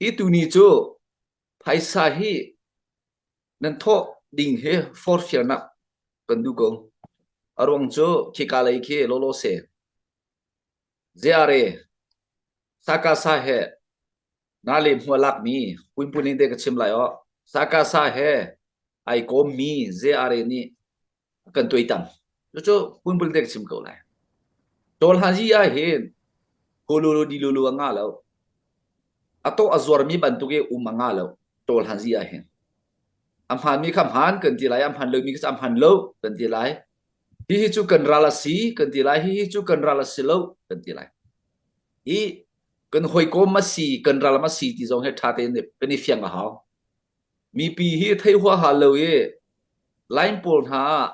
Hi tuni cu phaisa hi nan thawh ding hi forhfialnak kan duh ko. A ruang cu khika lei khi lawlaw se. Ziare sakasa he na le hmua lakmi puinpuning te ka chim lai aw. Sakasa he ai kawmmi ZRA nih kan tuaitam. Cucu puinpuning te ka chim ko lai. Tawl hanzi ah hin hululu dilulu a ngah lo. A tawh a zuarmi bantuk i um a ngah lo. Tawl hanzi ah hin. A hmaanmi kha hmaan kan ti lai, a hmaan lomi kha a hmaan lo kan ti lai. Hihi cu kan ral a si kan ti lai, hihi cu kan ral a si lo kan ti lai. Hi kan hawikom a si, kan ral a si ti zong hi ṭha tein kan i fiang a hau. Mipi hi thei huaha lo i line pawl hna ah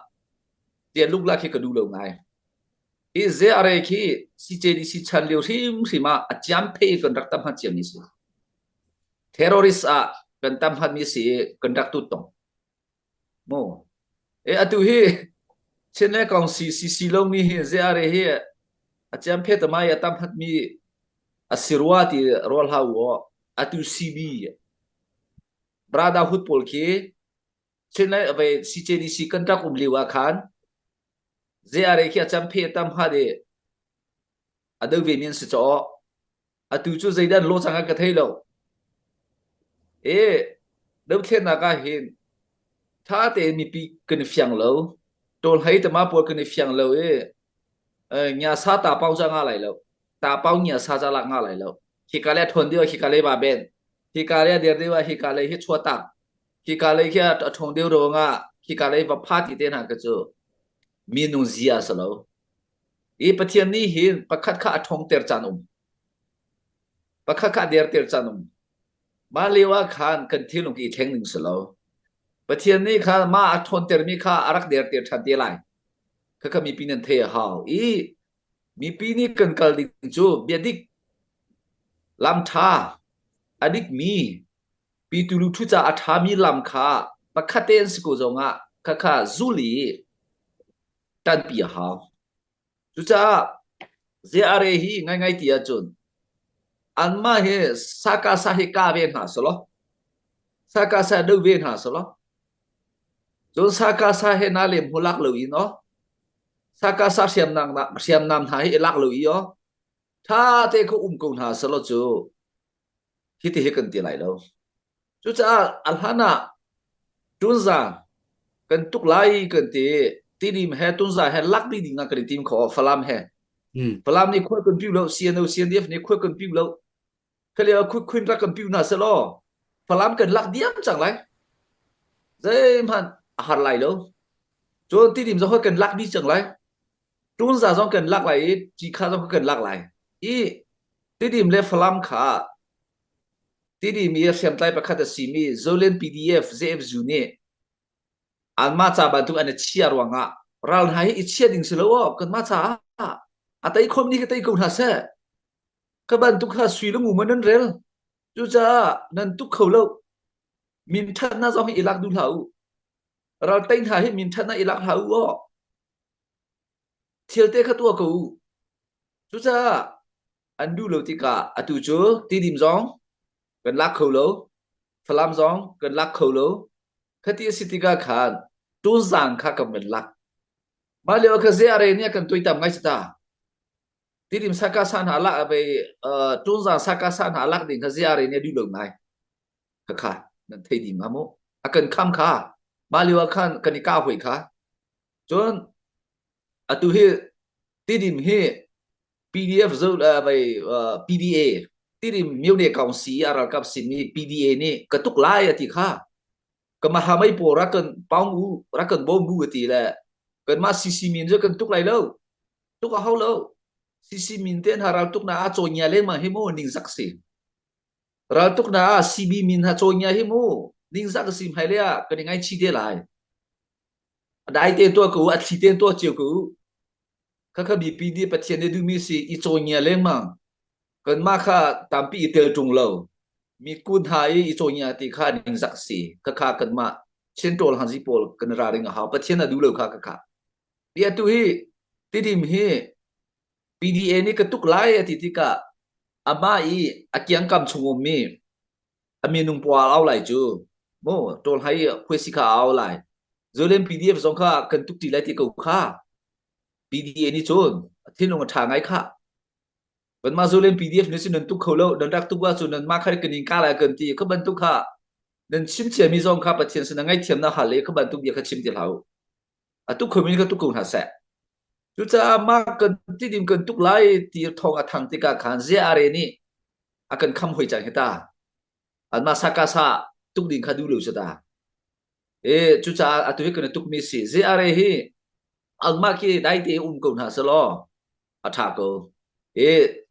tian luklak hi ka duh lo ngai. Hi ZRA khi CJDC chan lio hrimhrim ah a ciam phei kan rak tam hat ciami si. Terrorist ah kan tam hatmi si i kan rak tut tong. Mu. E atu hi Chin le kong si CC lomi hi ZRA hi a ciam phe tamai a tam hatmi a si rua ti rual hau u atu CB Brotherhood pawl khi Chin le ve CJDC kan rak um lio ah khan ZRA khi a cam phe tam hat i a do ve mi an si caw Atu cu zeidah an lawh cang ah ka thei lo. E dothlennak ah hin tha tein mipi kan i fiang lo. Tawl hei tama pawl kan i fiang lo i nya sa ta pau ca nga lai lo. Ta pau nya sa ca lak nga lai lo. Hika le thon deuh hika le ba ben. Hika le der deuh hika le hi chua tak. Hika le khi a thong deuh ro nga hika le va pha ti te hna ka cu minung zia sa lo. I Pathian nih hin pakhat kha a ṭhawngter caan um. Pakhat kha a derter caan um. Mah lio ah khan kan thinlung i thleng ning si lo. Pathian nih khan mah a ṭhawntermi kha a rak derter ṭhan te lai. Khakha mipi nan thei a hau. I mipi nih kan kal ding cu biadik, lam ṭha, a dikmi, pitulu ṭhu ca a ṭhami lam kha pakhat te an si ko zongah khakha zul i ṭanpi a hau. Cucaah ZRA hi ngaingai ti ahcun anmah hi sakasa hi ka ve hna selaw sakasa do ve hna selaw cun sakasa he na lem hu lak lo in aw sakasa hriamnam hriamnam hna hi i lak lo i aw tha te kho um ko hna selaw cu hiti hi kan ti lai lo. Cucaah a hlan ah Tunza kan tuk lai kan ti Tidim he Tunza he lak dih ding ah kan i tim kho Falam he. Falam nih khual kan piu lo CNO CNDF nih khual kan piu lo khali ah khut khun rak kan piu hna selaw Falam kan lak diam cang lai. Zeihmanh a har lai lo. Cun Tidim zong kan lak dih cang lai. Tunza zong kan lak lai i Cikha zong kan lak lai. I Tidim le Falam kha Tidim i hriamtlai pakhat a simi Zolen PDF ZFU nih anmah ca bantuk an i chia ruangah ral hna hi i chia ding si lo aw kanmah caah a tei khom ni ka tei ko hna seh ka bantuk kha sui le ngu man nan rel cucaah nan tuk kho lo min ṭhatnak zong hi i lak duh hlah u ral tei hna hi min ṭhatnak i lak hlah u aw thil te kha tuah ko u cucaah an duh lo tikah atu cu Tidim zong kan lak kho lo, Falam zong kan lak kho lo. Khati a si tikah khan Tunzang kha kan van lak. Mah lio kha ZRA nih a kan tuaitam ngai ta. Tidim saka sa hna lak ve Tunzang saka sa hna lak ding kha ZRA nih a duh lo ngai. Kha kha nan thei ding ma mu. A kan kham kha. Mah lio ah khan kan i kah hoi kha. Cun atu hi Tidim hi PDF zo vai PDA Tidim Myone Council a ralkap simi PDA nih ka tuk lai a ti kha ka mahamai pawl rak kan paung u rak kan bawm u a ti le kanmah CC min cu kan tuk lai lo tuk a hau lo CC min te hna ral tuk na a cawinya lengmang hi mu ningzak si ral tuk na a CB min ha cawinya hi mu ningzak si hmai le ah kan i ngaichi te lai a dai te tuah ko a thli te tuah cio ko Khakha mipi nih Pathian nih duhmi si i cawngia lengmang. Kanmah kha tampi i tel ṭung lo. Mi kun hna i i cawngia ti kha ningzak si. Khakha kanmah Chin ṭawl hanzi pawl kan ra ring a hau. Pathian a duh lo kha khakha. Ti atu hi Tidim hi PDA nih ka tuk lai a ti tikah amah i a kiangkam chung ummi. A minung pawl au lai cu. Mu ṭawl hai khuaisi kha au lai. Zolen PDF zong kha kan tuk ṭi lai ti ko kha. PDA nih cun a thinlung a ṭha ngai kha. Kanmah Zolen PDF nih cun nan tuk kho lo, nan rak tuk ahcun nanmah kha kan in kah lai kan ti. Kha bantuk kha nan chim ciami zong kha Pathian sinah ngaihthiamnak hal i kha bantuk bia kha chim ti hlah u. A tuk khomi kha tuk ko hna seh. Cucaah mah kan tidim kan tuk lai ti thawng a thang tikah khan ZRA nih a kan kham hoi cang hi ta. Anmah sakasa tuk ding kha duh lo si ta. E cucaah atu hi kan i tukmi si. ZRA hi anmah khi dai te um ko hna selaw a ṭha ko. E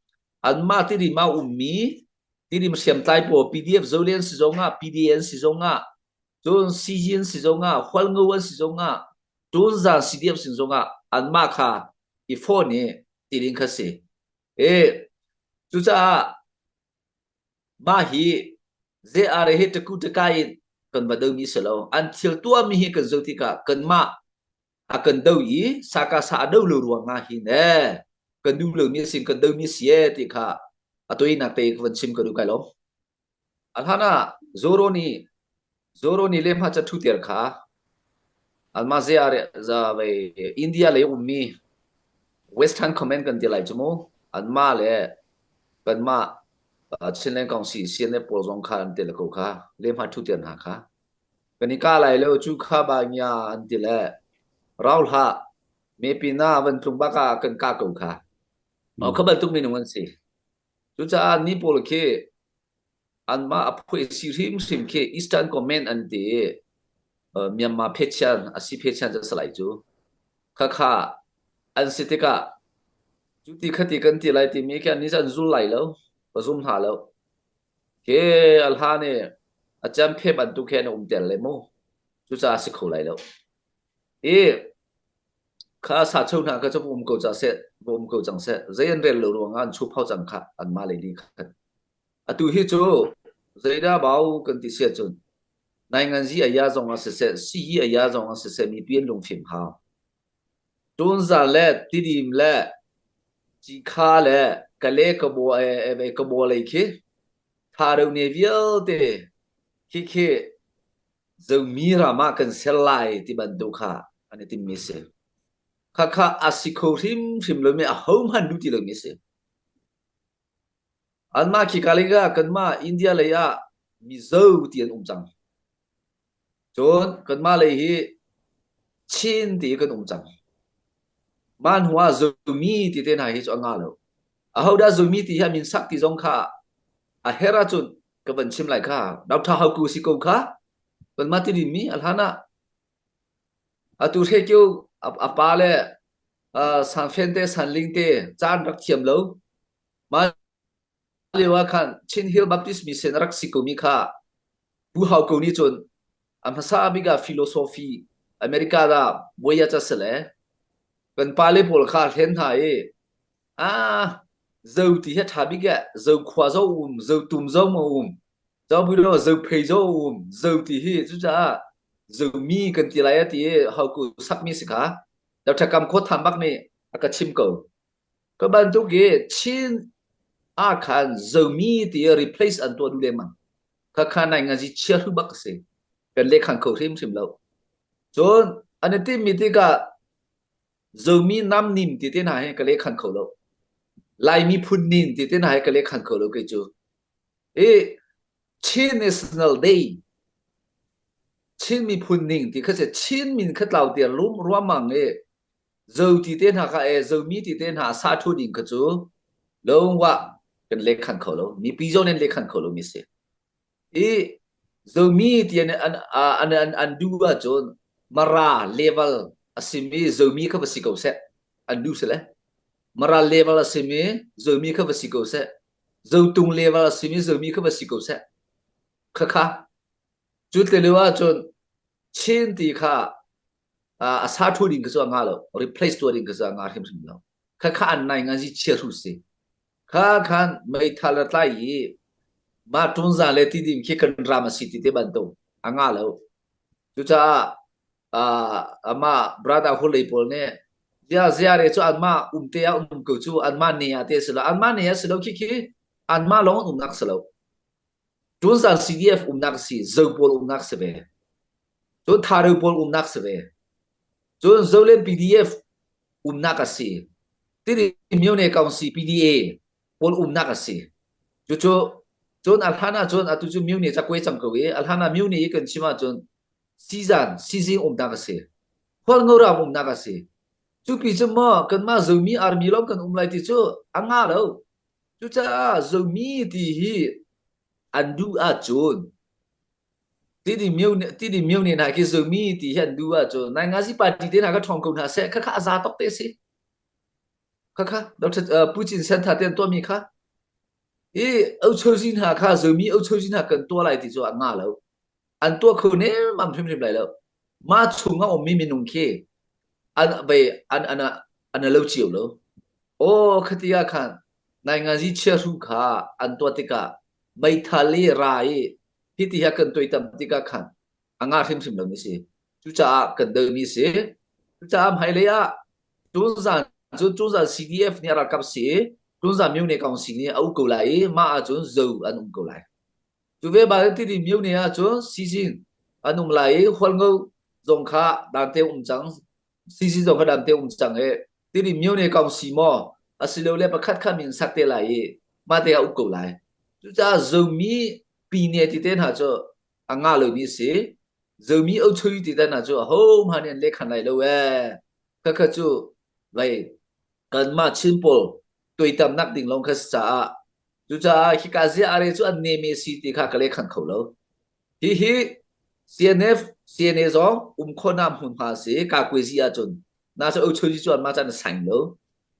anmah tidim ah ummi tidim hriamtlai pawl PDF Zolian si zongah PDN si zongah cun CG an si zongah Hualngo an si zongah Tunzang CDF sin zongah anmah kha i phone i ti ding kha si. E cucaah mah hi ZRA hi taku taka in kan va domi si lo. An thil tuahmi hi kan zoh tikah kanmah a kan do i saka sa a do lo ruangah hin e kan duh lomi a si kan domi si e ti kha a toinak te ka van chim ka duh kai lo. A hlan ah Zoro nih Zoro nih lehhmah ca ṭhuter kha anmah za vei India lei ummi Western Command kan ti lai cu mu anmah le kanmah Chinland Council CNF pawl zong kha an tel ko kha lehhmah ṭhuter hna kha kan i kah lai lo cu kha ba ngia an ti le rau hlah mepina van tlung bak ah kan kah ko kha. Kha bantuk minung an si. Cucaah ni pawl khi anmah a phuai si hrimhrim khi Eastern Command an ti i Myanmar phechian a si phechian cu a si lai cu. Khakha an si tikah cuti khati kan ti lai timi khi annih cu an zul lai lo, ka zum hna lo. Khi a hlan i a ciamphe bantuk he an um ter le mu. Cucaah a si kho lai lo. I Kha sacho hna kha cu va um ko ca seh, va um ko cang seh. Zei an rel lo ruangah an chuphau cang khah anmah lei li khan. Atu hi cu zeidah bau kan ti sia cun nainganzi a ya zong ah siseh, sihi a ya zong ah siseh mipi an lungfim hau. Tunza le tidim le cikha le kale kabo e kabo lei khi tha ne vialte khi khi Zomi ram ah kan ser lai ti bantuk kha an i timmi si. Khakha a si kho hrimhrim lomi ahohmanh duh ti lomi si. Anmah khika lei ah kanmah India lei ah Mizo ti an um cang. Cun kanmah lei hi Chin ti kan um cang. Mah hnu ah Zomi ti te hna hi cu a ngah lo. Ahodah Zomi ti hi a min sak ti zong kha a herh ahcun ka van chim lai kha Dr. Hauku si ko kha kanmah ti mi a hlan ah atu hre kio a pa le sanfen te sanling te caan rak thiam lo ma lio ah khan Chin Hill Baptist Mission rak si ko mi kha Pu Hau Ko nih cun a hmasa bik ah philosophy America da buaya cha sele kan pa le pawl kha hlen hna i Ah, zo ti hi a ṭha bik eh. Zo khua zo um, zo tum zo ma um, zo bu lo zo phei zo um, zo ti hi cucaah zo mi kan ti lai a ti i hauku sakmi si kha. Dr. Kam Khaw Tham bak nih a ka chim ko. Ka bantuk i Chin ah khan zomi ti i replace an tuah duh lengmang. Kha kha nai ngazi chia hru bak a si. Kan lehkhan kho hrimhrim lo. Cun an i timmi tikah Zomi namnim ti te hna hi ka lehkhan kho lo. Laimi phun nin ti te hna hi ka lehkhan kho lo kei cu. I Chin National Day Chin miphun ning ti kha si Chin min kha tlau tiar rum ruamang i zo ti te hna kha e zomi ti te hna sa thu ding kha cu longwa kan lehkhan kho lo mipi zong nih lehkhan kho lo mi si. I Zomi ti an an an an, an duh ahcun Mara level a simi Zomi kha va si ko seh. An duh si le. Mara level a simi Zomi kha va si ko seh. Zotung level a simi Zomi kha va si ko seh. Khakha. Cu te lio ahcun Chin ti kha a sa thu ding kha cu a nga lo. Replace tuah ding kha cu a nga hrimhrim lo. Khakha an nai nga zi chia hru si. Kha khan meithal a tlai i mah ṭunza le tidim khi kan ram a si ti te bantuk a ngah lo. Cucaah uh, amah brother hulei pawl nih zia zia re cu anmah um te ah um ko cu anmah ne ah te si lo anmah ne ah si lo khi khi anmah lawng an umnak si lo. Tunzan CDF umnak si, Zo pawl umnak si ve. Cun Tharu pawl umnak si ve. Cun Zolen PDF umnak a si. Tiri Myone Council PDA pawl umnak a si. Cucu cun a hlan ahcun atu cu Myone cakwe cang ko i a hlan ah Myone i kan chim ahcun sizan sizing umnak a si. Khualngoram umnak a si. Cupi cu maw kanmah Zomi army lawng kan um lai ti cu a nga lo. Cucaah Zomi ti hi an duh ahcun tidi myo tidi myo ne hna khi Zomi ti hi an duh ahcun Naingazi party te hna kha ṭhawng ko hna seh khakha a za tok te si. Khakha Dr. Pu Cin Sen tha te an tuahmi kha i Ochozi hna kha Zomi Ochozi hna kan tuah lai ti cu a nga lo. An tuah kho nemmam hrimhrim lai lo. Mah chung a ummi minung khi an bei an an an lo cio lo. Aw khati ah khan naingazi chiahru kha an tuah tikah meithal i ra i hiti ha kan tuaitam tikah khan a nga hrimhrim lomi si. Cucaah kan domi si. Cucaah hmailei ah Tunzan cu Tunzan CDF nih a ralkap si i Tunzan Myone Council nih a uk ko lai i mah ahcun Zo an um ko lai. Cu ve bal tiri Myone ahcun Sizin an um lai i Hualngo zong kha dante um cang Sizin zong kha dante um cang i tiri Myone Council maw asilole pakhat kha min sak te lai i mah te ah uk ko lai. Cucaah Zomi pine ti te hna cu a ngah lomi a si. Zomi ochui ti te hna cu ahohmanh nih an lehkhan lai lo ee. Khakha cu vei kanmah Chin pawl tuaitamnak ding lawng kha si caah cucaah hika ziah cu an neme si ti kha ka lehkhan kho lo. Hihi CNF CNA zong um khawhnak hmunhma si kakuaizi ahcun na cu ochui cu anmah can saing lo.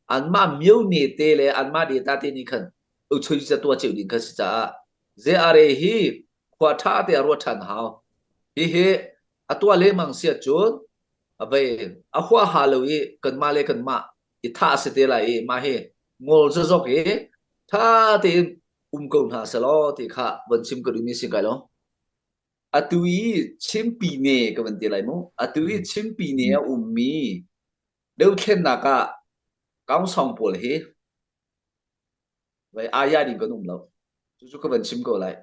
Anmah myo ne te le anmah data te nih khan ochui ca tuah cio ding kha si caah JRA hi khua ṭha te a ruat ṭhan hau. Hihi a tuah lengmang si ahcun a vei a huaha lo i kanmah le kanmah i thah a si te lai i mah hi ngol zazok i ṭha tein um ko hna selaw ti kha von chim ka duhmi si kai lo. Atu i Chimpi ne ka van ti lai mu. Atu i Chimpi ne a ummi dothlennak ah kaungsong pawl hi Vai aya ding kan um lo. Cucu ka van chim ko lai.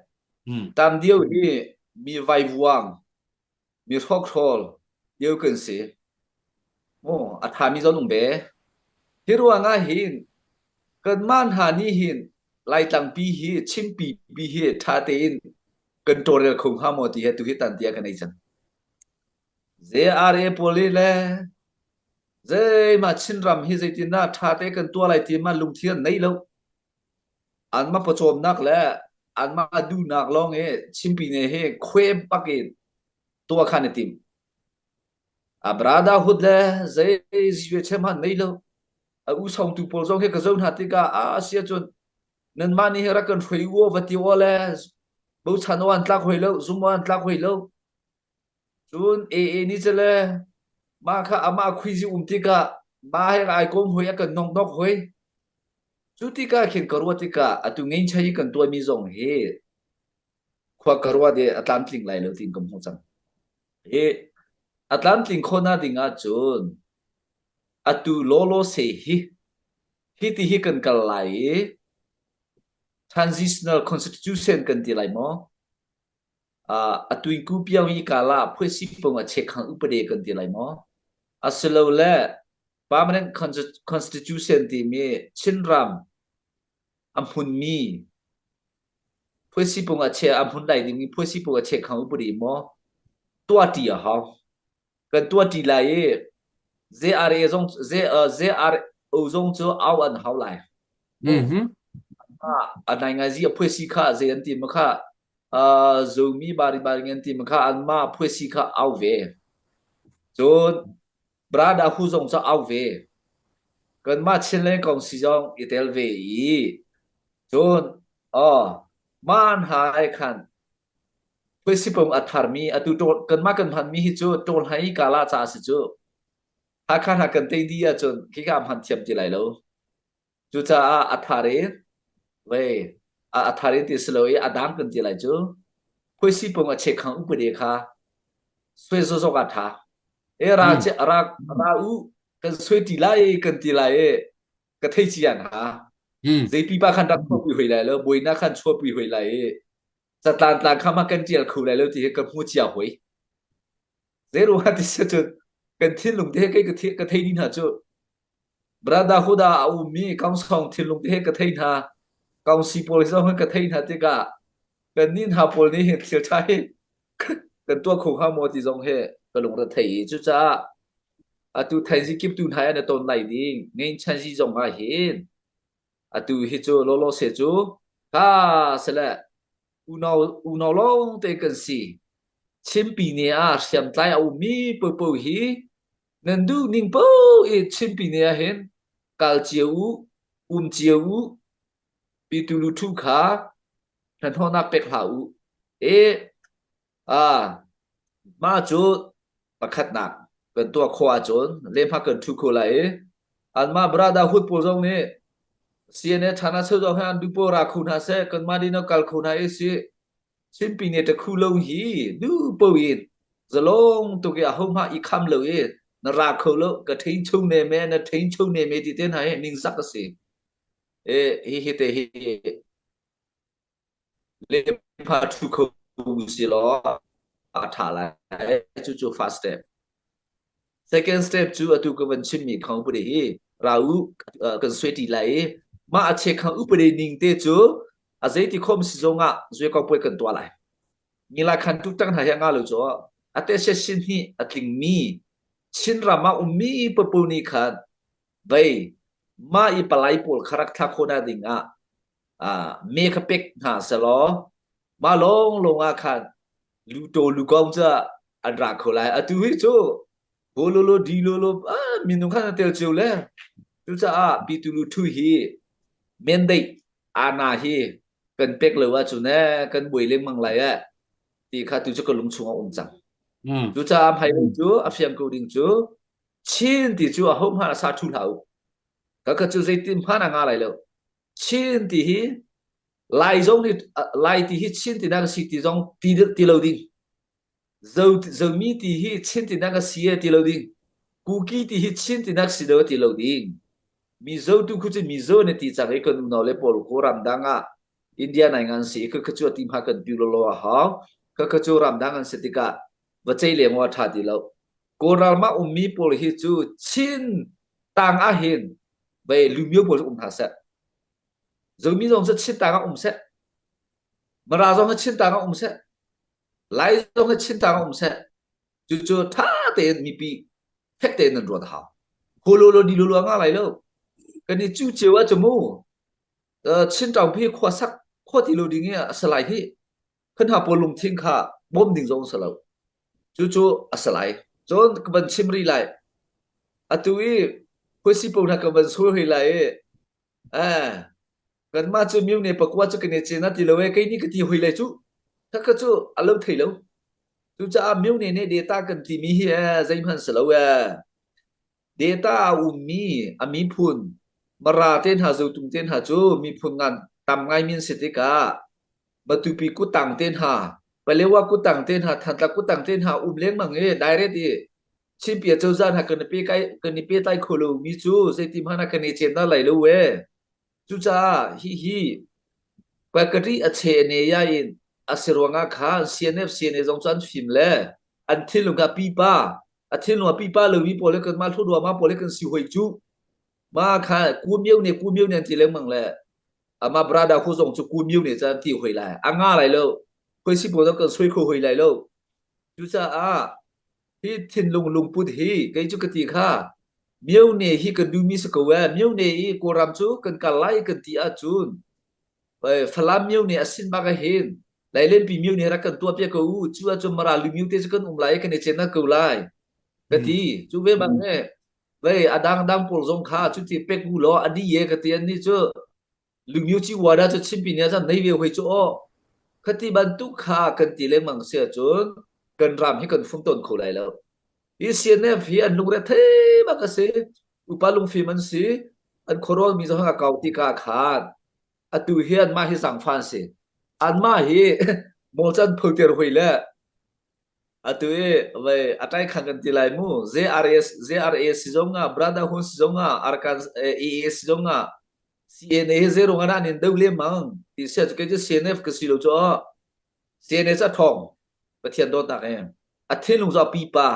Tam dio hi mi vaivuang, mi hrokhrawl dio kan si. Mu a thami zon um ve. Hi ruang ah hin kanmah hna nih hin Laitlangpi hi Chimpi pi hi ṭha tein kan tawlrel kho hnga maw ti hi tu hi tan tia kan ei cang. JRA pawl hi le Zeimah Chinram hi zeitindah ṭha te kan tuah lai ti ma lungthin an nei lo. Anmah pawcawmnak le anmah duhnak lawng i Chimpi ne hi khuem bak in tuah khan i tim. A brotherhood le zei zive hmanh nei lo. A u songtu pawl zong hi ka zoh hna tikah a si ahcun nanmah nih hi rak kan hruai u va ti aw le bochan aw an tlak hoi lo, zum aw an tlak hoi lo. Cun AA nih cu le mah kha amah khuizi um tikah mah he ai kom hoi a kan noknok hoi. Cu tikah khin ka ruah tikah atu ngeinchai i kan tuahmi zong hi khua ka ruah i a tlamtling lai lo tiin ka hmuh cang. Hi a tlamtling khawhnak ding ahcun atu lawlaw se hi hi ti hi kan kal lai i transitional constitution kan ti lai maw? A tuiku piang i kala phuaisi pung a chekhang upade kan ti lai maw? Asilole permanent constitution timi Chinram a hmunmi phuaisi pung a che a hmun lai dingmi phuaisi pung a chekhang upade maw tuahṭi a hau. Kan tuahṭi lai i JRA zong JRO zong cu au an hau lai. A nai ngai zi a phuaisi kha zei an ti ma kha Zomi bari bari an ti ma kha anmah phuaisi kha au ve. Cun Brada hu zong cu au ve. Kanmah Chinland kong si zong i tel ve i cun oh man hai khan phuaisi pung a tharmi atu kanmah kan hmanmi hi cu ṭawl hai kala ca a si cu. Hakha hna kan tei dih ahcun khika hman thiam ti lai lo. Cucaah a thar in vei a thar in ti si lo i a dang kan ti lai cu phuaisi pung a chekhang upade kha sui zozok a tha. E ra che ra ra u kan sui ti lai kan ti lai e ka thei cian ha. Zei pipa khan rak chuahpi hoi lai lo buaina khan chuahpi hoi lai i. Catlan tlang kha ma kan ṭial kho lai lo ti hi ka hmu cia hoi. Zeiruangah ti si cun kan thinlung te he kei ka thei ni hna cu Brotherhood ah a ummi Kaungsong thinlung te he ka thei hna. Kaungsi pawl zong hi ka thei hna tikah kan nih hna pawl nih hin thil ṭha hi kan tuah kho hnga maw ti zong hi ka lungre thei i cucaah atu thaizing kip tu hna an i ton lai ding ngein chanzi zong ah hin atu hi cu lawlaw se cu kha sele unau unau lawng te kan si Chinpi ne ah hriamtlai a ummi popo hi nan duh ning po i Chinpi ne ah hin kal cio u um cio u pitu lu thu kha hnahnawhnak pek hlah u. E ah mah cu pakhatnak kan tuah khawh ahcun lehhmah kan ṭhu kho lai i anmah brotherhood pawl zong nih CNA ṭhan ah zong hi an duh paoh ra kho hna seh kanmah nih kal kho hna i si Chinpi nih ṭakhu lo hi duh paoh in zalong tuk i ahohmah i kham lo i na ra kho lo ka ṭhein chung ne me na ṭhein chung ne me ti te hna hi ningzak a si. E hi hi te hi lepha ṭhu kho si law a ṭha lai. Cucu first step. Second step cu atu ka van chimmi khong upade hi ra u kan suai ṭi lai i mah a chekhang upade ning te cu a zeiti khom si zong ah zui ko puai kan tuah lai. Ngila khan tu tang hna hi nga lo cu a te se sin hi a tlingmi Chinram ah ummi papu nih khan vei mah i palai pawl kha rak thla khawh na ding ah me kha pek hna selaw mah lawng lawng ah khan luto lukong cu an ra kho lai. Atu hi cu bololo di lolo minung khan an tel cio le cucaah pitu lu thu hi mandate ana hi kan pek lo ahcun eh kan buai lengmang lai eh ti kha tu cu ka lung chung a um cang. Cucaah hmai cu a fiang ko ding cu Chin ti cu a ho hmanh a sa thu hlah u. Ka ka cu zeitin hmanh a nga lai lo. Chin ti hi Lai zong nih Lai ti hi Chin ti nak si ti zong ti ti lo ding. Zo Zomi ti hi Chin ti nak si e ti lo ding. Kuki ti hi Chin ti nak si lo ti lo ding. Mizo tu khu cu Mizo ne ti cang i kan unau le pawl ko ramdang ah India nai ngan si ka ka chu ti ma kan pi lo lo a hau. Ka ka chu ramdang an si tikah va cei leng wa tha ti lo. Kawlral ma ummi pawl hi cu Chin tang ah hin vei lumio pawl um hna seh. Zomi zong cu Chin tang ah um seh. Mara zong hi Chin tang ah um seh. Lai zong hi Chin tang ah um seh. Cucu tha tein mipi fek tein nan ruat a hau. Holo lo di lo lo nga lai lo. Kan i cu cio ah cu mu Chin ṭang phi khua sak khua ti lo ding i a salai hi kan ha pawl lungthin kha bawm ding zong si lo. Cucu a si lai. Cun ka van chim rih lai. Atu i khuaisi pawl hna ka van sawi rih lai i eh kanmah cu myone pakua cu kan i cin a ti lo e kei nih ka ti hoi lai cu. Khakha cu a lo thei lo. Cucaah myone nih data kan timi hi eh zeihmanh si lo eh. Data a ummi a miphun Mara te hna Zotung te hna cu miphun ngan tam ngaimi an si tikah Matupi kutang te hna Palewa kutang te hna Thantlang kutang te hna um lengmang i direct i Chinpi acozah hna kan i pe kan i pehtlai kho lomi cu zeiti hmanh ah kan i cen hna lai lo ee. Cucaah hihi Pakati a che ne ya in a si ruangah khan CNF CNA zong cu an fim le an thinlung kha pipa a thinlung a pipa lomi pawl le kanmah hlutwa ma pawl le kan si hoi cu ma kha kumio ne kumio ne an ti lengmang le ama brother khu zong cu kumio ne chan ti hoi lai a nga lai lo khoi si pawl kan soi kho hoi lai lo cucaah hi thinlung lungput hi kei cu ka ti kha mio ne hi kan duhmi si ko e mio ne i kawlram cu kan kal lai kan ti ahcun Falam mio ne a sin bak hin Lailenpi mio ne rak kan tuah piak ko u cu ahcun Mara lu mio te cu kan um lai kan i cen ko lai ka ti cu ve bang ne vei a dang dang pawl zong kha cu ti pek u law a di ye ka ti an ni cu Lungmyo ci wada cu chimpi nih cun nei ve hoi cu aw. Khati bantuk kha kan ti lengmang si ahcun kan ram hi kan fumton kho lai lo. Hi CNF hi an lungre thei bak a si. Upa lungfim an si. An khuarual mi zong a kau tika khan atu hi anmah hi zangfa an si. Anmah hi mawlcan photer hoi le atu i vai atai khang kan ti lai mu JRS JRA si zong ah Brotherhood si zong ah Arkan AA si zong ah CNA hi zeirung ah dah an in do lemmang ti sia cu kei cu CNF ka si lo cu. CNA cu a ṭhawng. Pathian dawtnak he. A thinlung cu a pipa.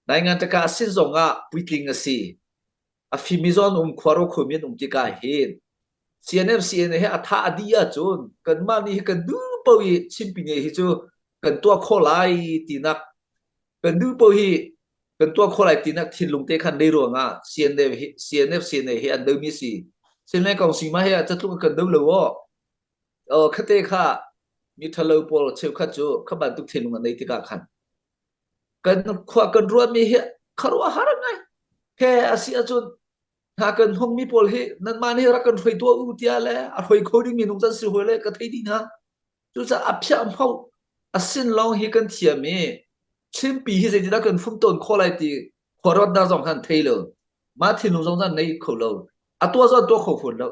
Naingan taka a sin zong ah puitling a si. A fimi zawn um khuaro khomi an um tikah hin CNF CNA he a tha a dih ahcun kanmah nih hi kan duh paoh i Chinpi ne hi cu kan tuah khawh lai tinak kan duh paoh hi kan tuah khawh lai tinak thinlung te khan nei ruangah CNF hi CNF CNA hi an domi si. Chinland Council ma he catlung kan do lo aw. Oh khate kha mi thalo pawl cheukhat cu kha bantuk thinlung an nei tikah khan kan khua kan ruahmi hi khuaruahhar ngai he a si ahcun hna kan hongmi pawl hi nanmah nih rak kan hruai tuah u tiah le a hruai kho dingmi nung can si hawi le ka thei dih hna cucaah a phiah hmau a sin lawng hi kan thiam i Chinpi hi zeitindah kan fum tawn khawh lai ti khuaruatnak zong khan thei lo mah thinlung zong khan nei kho lo a tuah zong tuah kho fawn lo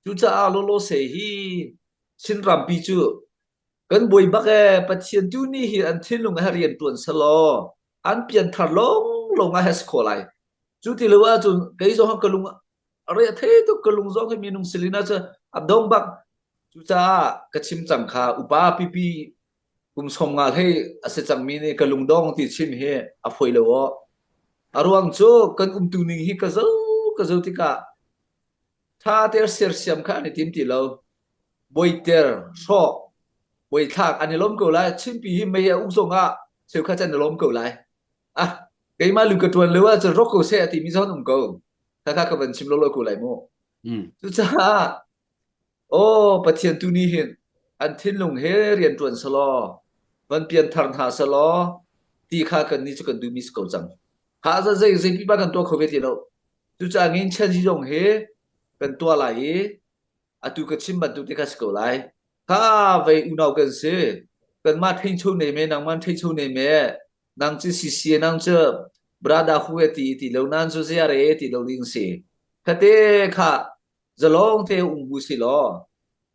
cucaah lolo se hi Chin rampi cu Kan buai bak ee Pathian tu nih hi an thinlung he rian ṭuan selaw an pianthar lawnglawng ah he si khawh lai. Cu ti lo ahcun kei zong ka lung a re a thei tuk ka lung zong hi minung silin ah cun a dong bak. Cucaah ka chim cang kha upa pipi kum 50 hlei a si cangmi nih ka lungdong ti chim hi a fawi lo aw. A ruang cu kan umtu ning hi ka zo ka zo tikah ṭha te sersiam kha an i tim ti lo. Buaiter, hrawk, buaithlak an i lawm ko lai. Chinpi hi mei a uk zong ah cheukhat an i lawm ko lai. Ah, keimah lu ka ṭuan lo ahcun rawk ko seh a timi zong an um ko. Khakha ka van chim lawlaw ko lai mu. Cucaah, aw Pathian tu nih hin an thinlung he rian ṭuan selaw, van pianthar hna selaw, ti kha kan nih cu kan duhmi si ko cang. Ha zei zei pipa kan tuah kho ve ti lo. Cucaah ngin chan hi zong hi kan tuah lai i atu ka chim bantuk te kha si ko lai. Kha vei unau kan si. Kanmah theincho ne me nangman theincho ne me nang cu sisi nang cu brada hu e ti ti lo nan cu ziare ti lo ding si. Khate kha zalong te um bu si law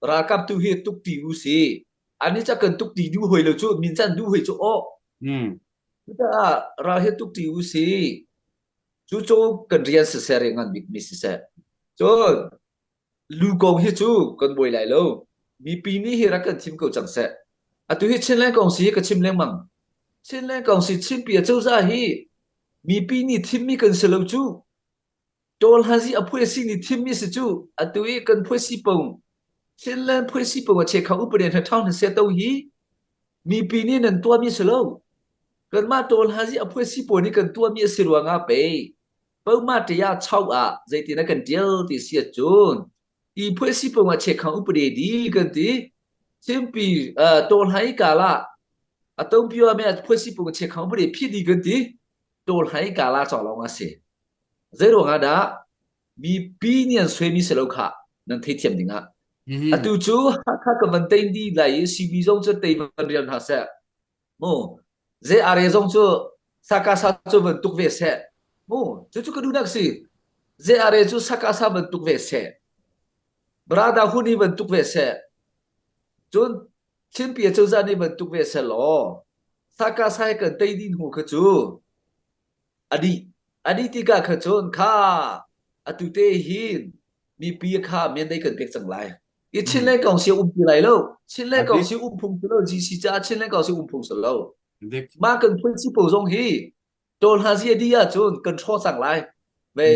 ralkap tu hi tuk ti u si. Ani cha kan tuk ti du hoi lo cu min chan du hoi cu o. Cucaah ral hi tuk ti u si. Cu cu kan rian siseh rian ngan bikmi siseh. Cun lu kong hi cu kan buai lai lo. Mipi nih hi rak kan thim ko cang seh. Atu hi Chinland kong si hi ka chim lengmang. Chinland kong si Chinpi acozah hi mipi nih thimmi kan si lo cu. Tawlhazi a phuai si nih thimmi si cu. Atu i kan phuai si pung Chinland phuai si pung a che kha upade hna thang hna se to hi mipi nih nan tuahmi si lo. Kanmah tawlhazi a phuai si pawl nih kan tuahmi a si ruangah pei Poma ṭia chau ah zeitin a kan ṭial ti si ahcun i phuai si pung ah chekhang upade di kan ti. Simpi tawlhai kala a topio me phuai si pung chekhang upade phi di kan ti. Tawlhai kala chong lawng a si. Zei ruangah dah mipi nih an suaimi si lo kha nan theithiam ding ah. Atu cu Hakha ka van tein di lai i CB zong cu tei van rial hna seh. Mu ze are zong cu sakasa cu van tuk ve seh. Mu cu cu ka duhnak si. Ze are cu sakasa van tuk ve seh. Brada huni van tuk ve seh. Cun Chinpi cozah nih van tuk ve seh law sakasa he kan tei ding hnu kha cu a dih. A dih tikah kha cun kha atu te hin mipi kha mian kan pek cang lai. I Chinland Council um ti lai lo. Chinland Council um phung si lo. GC caah Chinland Council um phung si lo. Mah kan principle zong hi tawl hna zi di ahcun kan hraw cang lai. Ve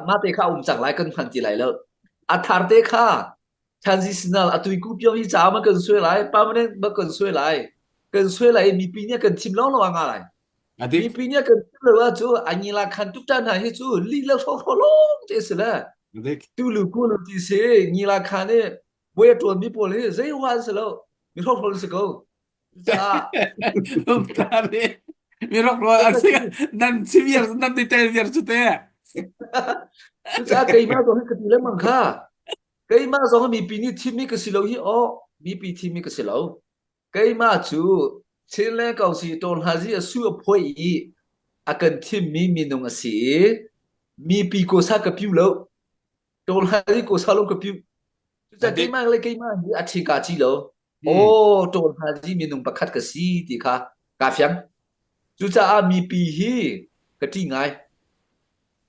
mah te kha um cang lai kan hman ti lai lo. A thar te kha transitional atui ku pio hi ca ma kan suai lai permanent ma kan suai lai kan suai lai mipi nih kan thim lawng lawng nga lai mipi nih kan thim lo ah cu angila khan tuk ta hna hi cu li le hro hro long te si le tu lu ku lu ti si ngila khan i buai a tuan mi pawl hi zei wan si lo mi hro hro si ko mi rok ro nan si viar nan ti tel viar cu te cucaah keimah zong hi ka ti lengmang kha Keimah zong mipi nih thimmi ka si lo hi aw, mipi thimmi ka si lo. Keimah cu Chinland Council Tawlhazi a su a phuai i a kan thimmi minung a si i mipi kawsa ka piu lo. Tawlhazi kawsa lo ka piu. Cucaah keimah le keimah hi a ṭhi kaa ci lo. Aw, Tawlhazi minung pakhat ka si ti kha kaa fiang. Cucaah mipi hi ka ṭih ngai.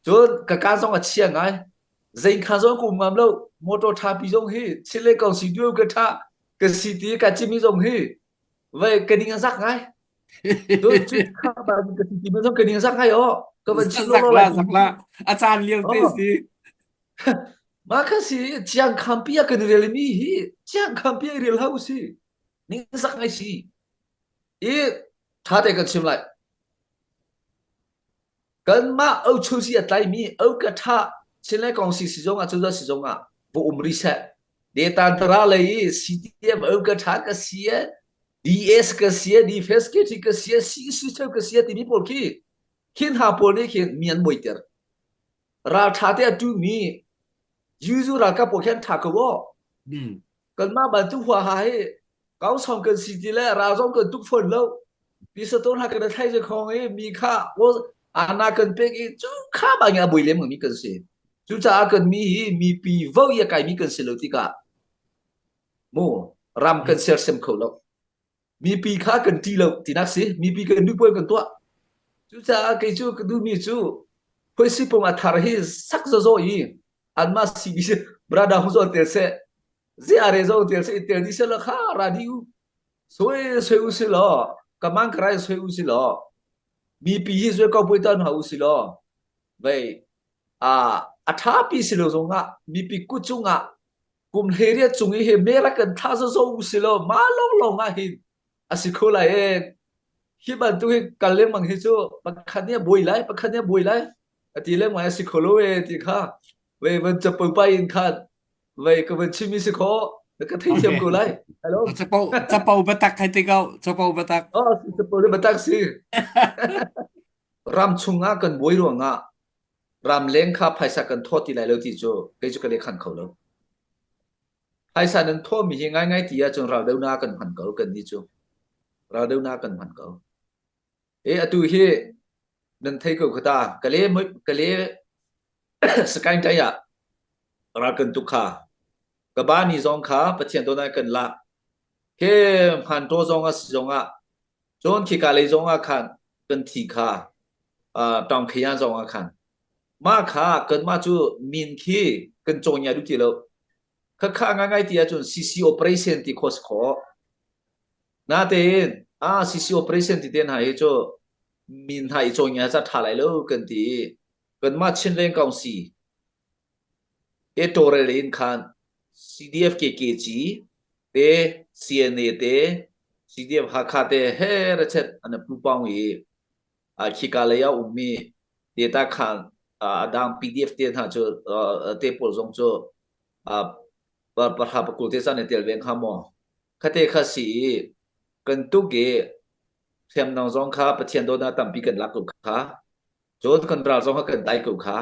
Cun ka kaa zong a chia ngai. Zei kha zong ka um ngam lo. Motor ṭha pi zong hi Chile Council duo ka ṭha ka si ti ka cimi zong hi. Vai ka ning a zak ngai. Cun cu kha ba ka ti ti zong ka ning a zak ngai o. Ka van chim Zak lo la lai zak la. A caan lio te Oh. si. Mah kha si chiang khampi a kan rel mi hi chiang khampi a rel hau si. Ning zak ngai si. I tha te kan chim lai. Kanmah ochusi a tlaimi oka ṭha Chinlei kong si sizung ah cozah sizung ah va um rih seh. Detantara lei i CTM oka ṭha ka si e, DS ka si e, Defense KT ka si e, CC ka si e timi pawl khi khin ha pawl nih khin mi an muaiter. Ral ṭha te a ṭumi Yuzu ralkap pawl khi an ṭha ko aw. Hmm. Kanmah bantuk huaha hi kausong kan si ti le ral zong kan tuk fawn lo. Pisaton ha kan thlai ze khong i mi kha ana kan pek i cu kha ba nge a bui lem mi kan si. Cucaah kan mi hi mipi vo i a kai mi kan si lo tikah mu ram kan sersem kho lo. Mipi kha kan ṭi lo tinak si. Mipi kan duhpuai kan tuah. Cucaah kei cu ka duhmi cu phuaisipung a thar hi sak zazaw i anmah CBC brother hu zong tel seh ziare zong tel seh i tel dih seh law kha ra dih u soi soi u si law kamang karai soi u si law mipi hi soi ko pui tan ha u si law vei a a tha pi si lo zong ah mipi kut cungah kum hlei cung i hi mera kan thla zo u si law ma long long ah hin a si kho lai e hi bantuk hi kal lengmang hi cu pakhat nih a buai lai pakhat nih a buai lai a ti lengmang a si kho lo e ti kha vei van capo pa in khan vei ka van chim i si kho na ka theithiam ko lai hello Capo capo batak khai ti ko capo batak oh capo le batak si ram chungah kan buai ruangah ramleng kha phaisa kan thawt ti lai lo ti cu kei cu ka leh khan kho lo. Phaisa nan thawhmi hi ngaingai ti ahcun raldonak kan hman ko kan nih cu. Raldonak kan hman ko. E atu hi nan thei ko khata kale kale sakain tai ah ral kan tuk kha ka ba ni zong kha Pathian dawtnak kan lak ke hman to zong a si zong ah Cun khika lei zongah khan kan thi kha tawng khian zongah khan mah kha kanmah cu min khi kan cawngia duh ti lo. Khakha ngaingai ti ahcun CC operation ti khawh si khawh. Natein ah CC operation ti te hna hi cu min hna i cawngia ca ṭha lai lo kan ti i kanmah Chinleng Council Te tawlrel in khan CDF KKG te CNA te CDF Hakha te he rechet an pupang i khika lei ah ummi data khan a dang PDF te hna cu te pawl zong cu pahra pakul te caan i tel ve hnga maw khate kha si i kan tuk i hriamnam zong kha Pathian dawtnak tampi kan lak ko kha cun kan ral zong kha kan tai ko kha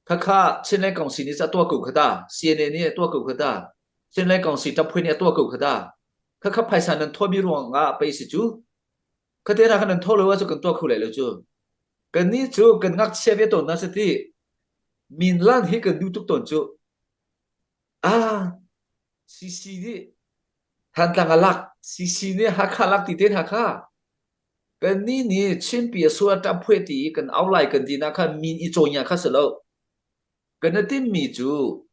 Khakha Chinland Council nih a tuah ko kha ta. CNA nih a tuah ko kha ta. Chinland Council ṭaphui nih a tuah ko kha ta. Khakha phaisa nan thawmi ruang ah pei si cu. Khate na khan nan thaw lo ahcun kan tuah kho lai lo cu. Kannih cu kan ngakchia ve tawn na si ti. Min lan hi kan duh tuk tawn cu. Ah, CC nih Thantlang a lak, CC nih Hakha lak ti te hna kha. Kannih nih Chinpi a sual ṭaphuai ti i kan au lai kan tinak kha min i cawinya kha si lo. Kan i timmi cu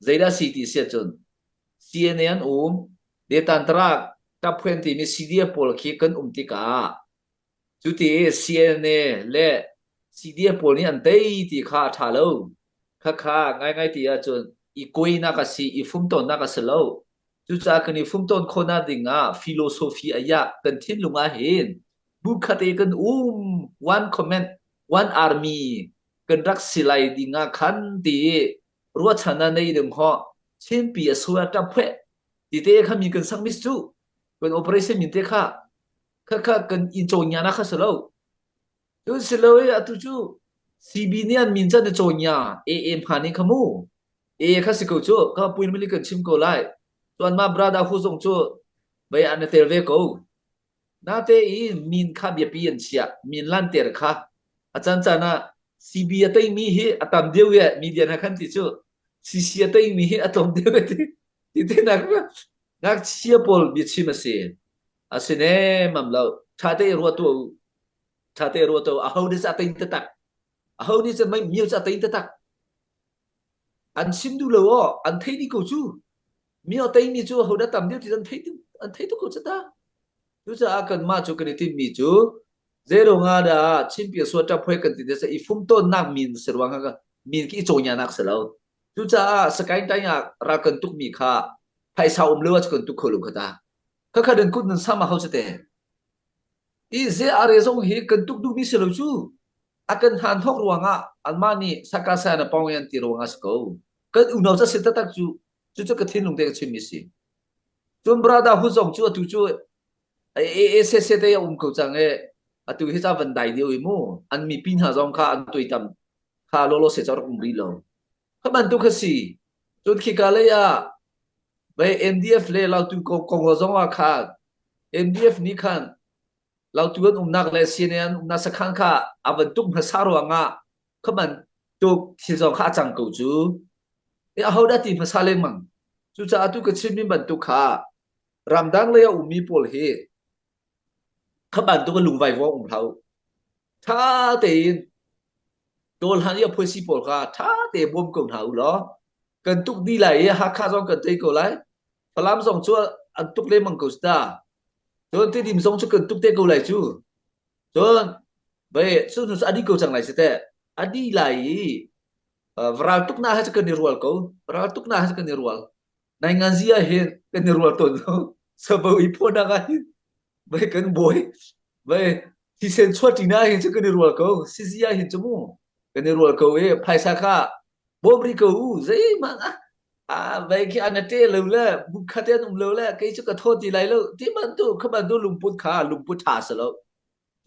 zeidah si ti si ahcun CNA an um, Detantara ṭaphuai an timi CDF pawl khi kan um tikah cuti CNA le CDF pawl nih an tei ti kha a ṭha lo. Khakha ngaingai ti ahcun i kuainak a si, i fumtawnnak a si lo. Cucaah kan i fumtawn khawhnak ding ah philosophy a iah kan thinlung ah hin bu khat i kan um one comment one army kan rak si lai ding ah khan ti i ruahchan ah nei ding ho Chinpi a sual ṭap phueh ti te kha mi kan sak mis cu kan operation min te kha kha kha kan in cawn na kha si lo Cun si lo i atu cu CB nih an min can i cawngia AA hman in kha mu. AA kha si ko cu ka puin mali kan chim ko lai. Tuan ma brother hu zong cu vei an i tel ve ko. Nate i min kha biapi an chiah min lanter kha a can can ah CB a teimi hi a tam deuh ye media na khan ti cu CC a teimi hi a tlawm deuh ti ti te nak ngakchia pawl biachim a si asine mam lo tha te ruah tu Ṭha te ruah to aho nih a tein taktak aho nih cun mei miu cu a tein taktak an sim duh lo aw an thei dih ko cu mi a teimi cu aho dah tam deuh ti an thei an thei tuk ko cu ta. Cucaah kanmah cu kan i timhmi cu zeiruang ah dah Chinpia suaṭap hoi kan ti te i fumtawnnak min si ruang ah min khi i cawngianak si lo. Cucaah Sakaing Taing ah ral kan tukmi kha phaisa um lo ah kan tuk kho lo kha ta. Khakha nan kut nan sam a hau cu te. I ze are zong hi kan tuk duhmi si lo cu. A kan han thok ruangah anmah nih sakasa na pawng yan ti ruangah si ko. Kan unau ca si taktak cu cucu ka thinlung te ka chimmi si. Cun brother hu zong cu atu cu AACC te a um ko cang i atu hi ca van dai deuh i mu an mipi hna zong kha an tuitam kha lolo se ca rak um rih lo. Kha bantuk kha si. Cun khika lei ah vei NDF le Lautu kong zong ah khan NDF nih khan Lautu an umnak le CNA an umnak sakhan kha a van tuk hmasa ruangah kha bantuk thil zong kha a cang ko cu. E ahodah ti hmasa lengmang. Cucaah tu ka chimmi bantuk kha ramdang lei a ummi pawl hi kha bantuk a lungvai vuang um hlah u. Tha tein tawlhan i a phuaisi pawl kha tha te bawm ko hna u law kan tuk dih lai i Hakha zong kan tei ko lai. Falam zong cu an tuk lengmang ko ta. Cun Tidim zong cu kan tuk te ko lai cu. Cun bai cu hnu cu a dih ko cang lai si teh. A dih lai i ral tuknak he cu kan i rual ko. Ral tuknak he cu kan i rual. Nainganzi ah hin kan i rual tawn lo. Sabo i phuanak ah hin bai kan bawi bai thisen chuahṭi ah hin cu kan i rual ko. Sizi ah hin cu mu kan i rual ko i phaisa kha bawm rih ko u zeihmanh ah ah vai khi an ṭe lo le bukhat an um lo le kei cu ka thaw ti lai lo ti bantuk kha bantuk lungput kha lungput ṭha si lo.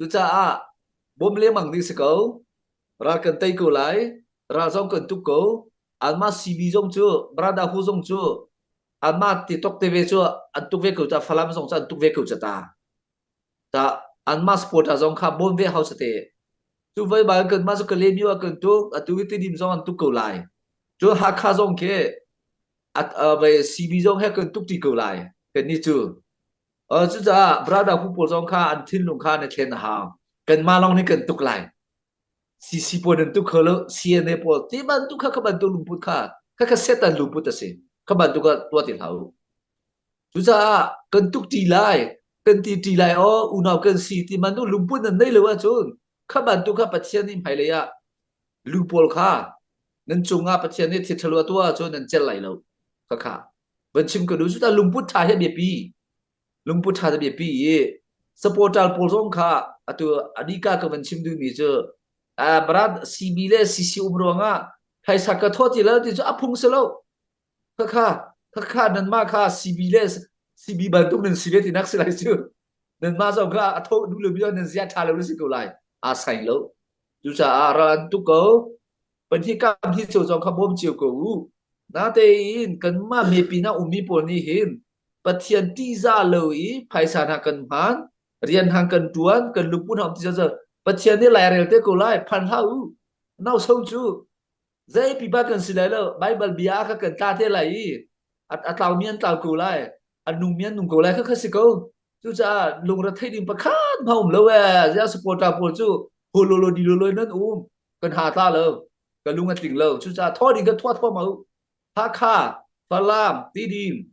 Cucaah bawm lengmang ding si ko. Ral kan tei ko lai. Ral zong kan tuk ko. Anmah CB zong cu, Brother Hu zong cu, anmah ti tok te ve cu an tuk ve ko ca Falam zong cu an tuk ve ko ca ta. Ta anmah supporter zong kha bawm ve hau sa te. Cu voi bal kan mah cu Kalaymyo ah kan tuk, atu hi Tidim zong an tuk ko lai. Cu Hakha zong khi at vai CB zong he kan tuk ti ko lai. Kan ni cu. Cucaah brother hu pawl zong kha an thinlung kha na thlen a hau. Kanmah lawng nih kan tuk lai. CC pawl nan tuk kho lo, CNA pawl ti bantuk kha kha bantuk lungput kha kha kha Satan lungput a si. Kha bantuk ah tuah ti hlah u. Cucaah kan tuk ṭi lai, kan ti ṭi lai aw unau kan si ti bantuk lungput nan nei lo ahcun kha bantuk kha Pathian nih hmailei ah lu pawl kha nan cungah Pathian nih thil ṭhalo a tuah ahcun nan celh lai lo. Kha kha van chim ka duh cu ta lungput ṭha hi a biapi lungput ṭha a biapi i supporter pawl zong kha atu adika ka van chim duhmi cu barat CB le CC um ruangah phaisa ka thawt ti lo ti cu a phung si lo khakha khakha nanmah kha CB le CB bantuk nan si ve ti nak si lai cu nanmah zong kha a tho duh lo mi nan zia ṭha lo na si ko lai aa sai lo cucaah ral an tuk ko Pan hi kam hi cio zong kha bawm cio ko u. Natein kanmah mipi na ummi pawl nih hin Pathian ṭihzah lo i phaisa hna kan hman, rian hna kan ṭuan, kan lungput hna um ti Pathian nih lairel te ko lai, phan hlah u. Nau so cu zei pipa kan si lai lo, Bible bia kha kan tla te lai i a tlaumi an tlau ko lai, a nungmi an nung ko lai kha kha si ko. Cucaah lungre thei ding pakhat hma um lo ee. Ziah supporter pawl cu hulolo di lolo nan um. Kan ha tla lo. Ka lung a tling lo. Cucaah thaw ding kan thua thua ma u. Hakha, Falam, Tidim,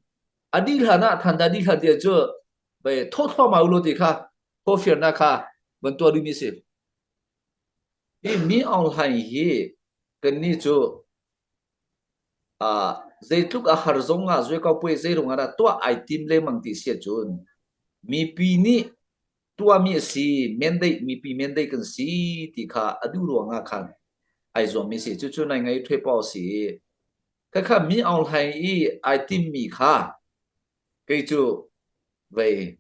a dih hlan ah Thanda dih hlan tiang cu bai thaw thua ma u lo ti kha thaw fiarnak kha van tuah ding mi si. Hi mi Aung Hlaing hi kannih cu uh, zeitluk a har zong ah zuaikau puai zeirung ah dah tuah ai tim lengmang ti si ahcun mipi nih tuahmi a si mandate mipi mandate kan si ti kha a duh ruangah khan ai zuammi si cucu nai ngai thwe paw si khakha mi Aung Hlaing i ai timmi kha kei cu vei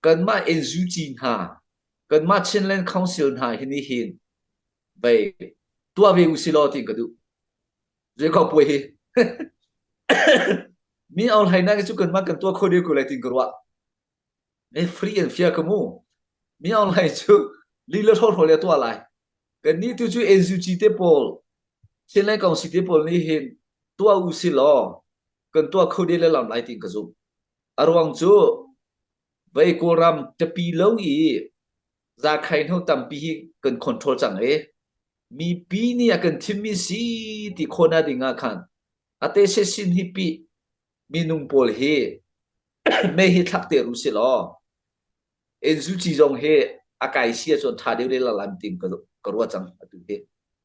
kanmah NUG hna kanmah Chinland Council hna hi nih hin vei tuah ve u si law ti ka duh zei ko puai hi mi Aung Hlaing na cu kanmah kan tuah kho deuh ko lai tin ka ruah e free and fair ka mu mi Aung Hlaing cu lila hro hro le tuah lai kan ni tu cu NUG te pawl Chinland Council te pawl nih hin tuah u si law kan tuah kho de le lam lai tin ka zumh a ruang cu vei Kawlram tapi lo i zakhai hnu tampi hi kan control cang e mipi nih a kan thimmi si ti khona ding ah khan ate se sin hi pi minung pawl hi me hi thlak te ru si law. NUG zong hi a kai si ahcun ṭha deuh le lam ting ka ruah cang atu hi.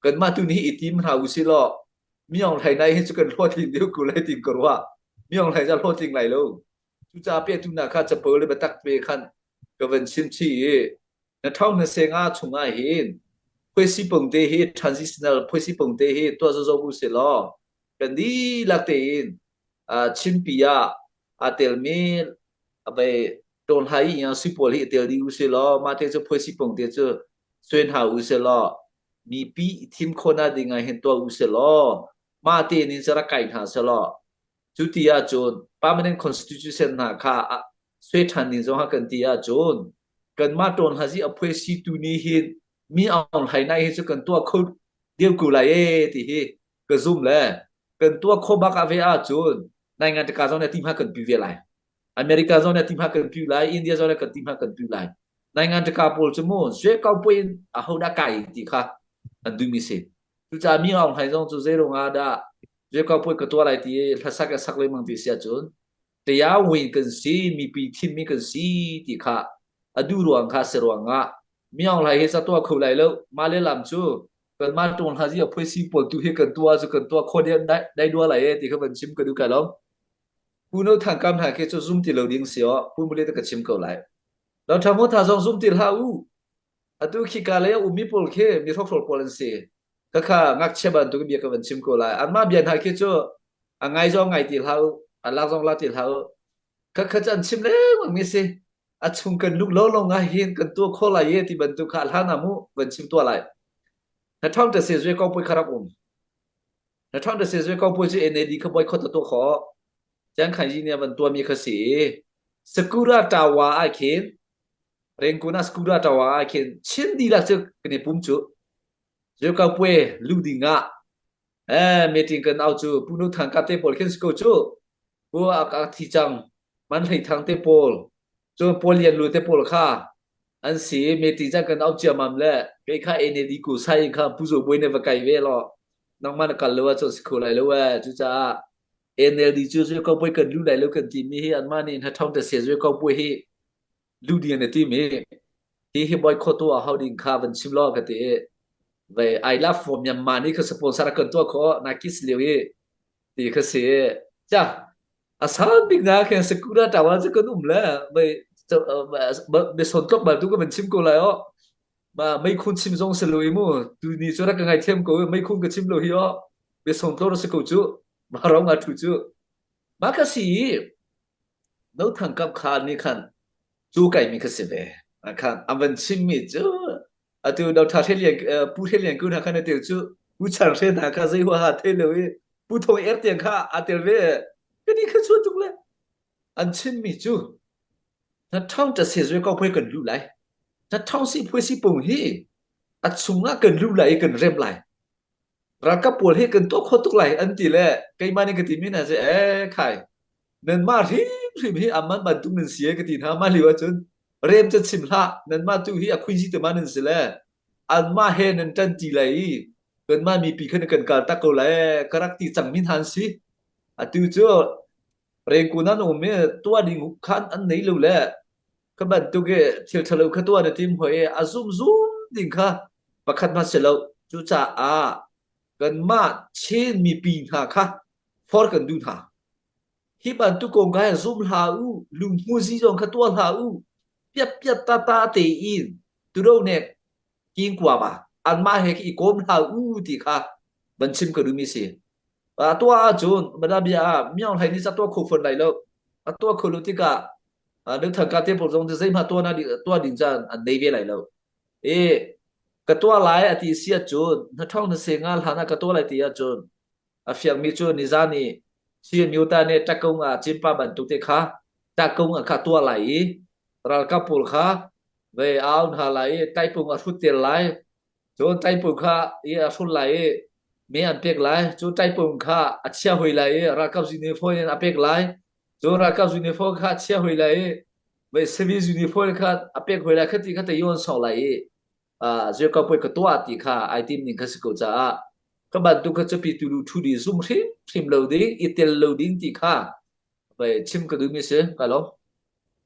Kanmah tu nih i tim hna usih law Mi Aung Hlaing nai hi cu kan hlawhtling deuh ko lai ting ka ruah. Mi Aung Hlaing cu a hlawhtling lai lo. Cucaah pehtu hna kha capo le biatak pe khan ka van chim chih i na ṭhawng na senga chungah hin phuaisi pung te hi transitional phuaisi pung te hi tuah zozo u sih law kan dihlak tein Chinpi ah aa telmi vei ṭawn hai i sui pawl hi i tel dih u sih law mah te cu phuaisi pung te cu suen hau u sih law mipi i thim khawhnak ding ah hin tuah u sih law mah te nin cu rak kai hna sih law cu ti ahcun permanent constitution hna kha sui ṭhan ding zong ah kan ti ahcun kanmah ṭawn hazi a phuaisi tu nih hin mi Aung Hlaing nai hi cu kan tuah kho deuh ko lai ee ti hi ka zum le kan tuah khawh bak ah ve ahcun nai ngan tika zong nih ti hma kan pi ve lai. America zong nih ti hma kan pi lai, India zong nih kan ti hma kan pi lai. Nai ngan tika pawl cu mu zue ko pui in aho dah kai ti kha an duhmi si. Cucaah mi Aung Hlaing zong cu zei ruangah dah zue ko pui ka tuah lai ti hlasak le sak lengmang ti si ahcun Tayawin kan si, mipi thimmi kan si ti kha a duh ruang kha si ruangah mi Aung Hlaing hi ca tuah kho lai lo. Mah le lam cu kanmah ṭuang hna zi a phuaisi pawl tu hi kan tuah cu kan tuah khawh dai dai dua lai e ti kha van chim ka duh kai lo. Pu No Thang Kam hna khi cu zum ti lo ding si o Pu Mule te ka chim ko lai. Lo Tha Mo Tha zong zum ti hlah u. Atu khi ka lei a ummi pawl khi mi hrokhrawl pawl an si. Khakha ngakchia bantuk bia ka van chim ko lai. Anmah bia hna khi cu a ngai zong ngai ti hlah u, a lak zong lak ti hlah u. Khakha cu an chim lengmang mi si. A chung kan luk lo lo ngai hin kan tuah khawh lai e ti bantuk kha hlan ah mu van chim tuah lai. Na ṭhawng te se zue ko pui kha rak um. Na ṭhawng te se zue ko pui cu NAD kha boycott a tuah khawh. Chiang Khai nih a van tuahmi kha si. Sakura Tawa ah khin Rengkun ah Sakura Tawa ah khin Chin dihlak cu kan i pum cu. Zue ko pui lu ding ah eh meeting kan au cu Pu Nu Thang ka te pawl khin si ko cu. Pu a ka thi cang. Man Hlei Thang te pawl cun Paul Lian Lu te pawl kha an si meeting cang kan au ciammam le kei kha NAD ku sai in kha Pu Zo Bawi ne va kai ve law nangmah na kal lo ahcun si kho lai lo ee cucaah NLD cu zui ko pui kan lu lai lo kan timi hi anmah nih hna thong te se zui ko pui hi lu ding an ti mi hi hi boycott tu a hau ding kha van chim law ka ti ve I love for Myanmar ni kha sponsor kan tuah kho na kis liu i ti kha si cha a sang bik na khen sakura tawa cu kan um le mei me son tlok bal tu ka van chim ko lai o ma mei khun chim zong se lo i mu tu ni cu rak ka ngai thiam ko mei khun ka chim lo hi o be son tlok se ko cu ma rong a thu cu ma ka si no thang kap kha ni khan cu kai mi kha si ve khan an van chim mi cu atu do tha hre lian pu hre lian ku hna khan tel cu pu chan hre hna kha zei huaha thei lo i pu thong er tiang kha a tel ve ka ni kha chu tuk le an chim mi cu na thong ta se zui ko phoi kan lu lai na thong si phoi si pung hi a chungah kan lu lai i kan rem lai Ralkap pawl hi kan tuah kho tuk lai an ti le keimah nih ka timi hna cu ee khai nanmah hrimhrim hi amman bantuk nan si e ka ti hna mah lio ahcun rem cu chim hlah nanmah tu hi a khuizi te ma nan si le anmah he nan ṭan ti lai i kanmah mipi kha nan kan kal tak ko lai ka rak ti cangmi hna an si atu cu rengkun an um i tuah ding khan an nei lo le kha bantuk i thil ṭhalo kha tuah na tim hoi i a zumzum ding kha pakhat hmanh si lo. Cucaah kanmah Chin mipi hna kha forh kan duh hna. Hi bantuk kong kha zum hlah u, lunghmuzi zong kha tuah hlah u. Piatpiat tata tein turo nek kingkua ba anmah he i kawm hlah u ti kha van chim ka duhmi si. A tuah ahcun bia ah Myaung Hlaing nih ca tuah kho fawn lai lo. A tuah kho lo tikah Nuthanka te pawl zong zeihmah tuah na tuah ding caan an nei ve lai lo. E ka tuah lai a ti si ahcun na thong na se nga hlan ah ka tuah lai ti ahcun a fiangmi cu nizan i CMU ta nih takung ah cimpa bantuk te kha takung ah kha tuah lai i ralkap pawl kha ve au hna lai i taipung a hrut tel lai cun taipung kha i a hrut lai i me an pek lai cu taipung kha a chia hoi lai i ralkap uniform in a pek lai Cu ralkap uniform kha a chia hoi lai i vei civil uniform kha a pek hoi lai kha ti kha te yon sawk lai i zirka puai ka tuah ti kha ai tim ning kha si ko caah ka bantuk kha cupi tu lu thu di zum hrim hrim lo ding i tel lo ding ti kha vei chim ka duhmi si ka lo.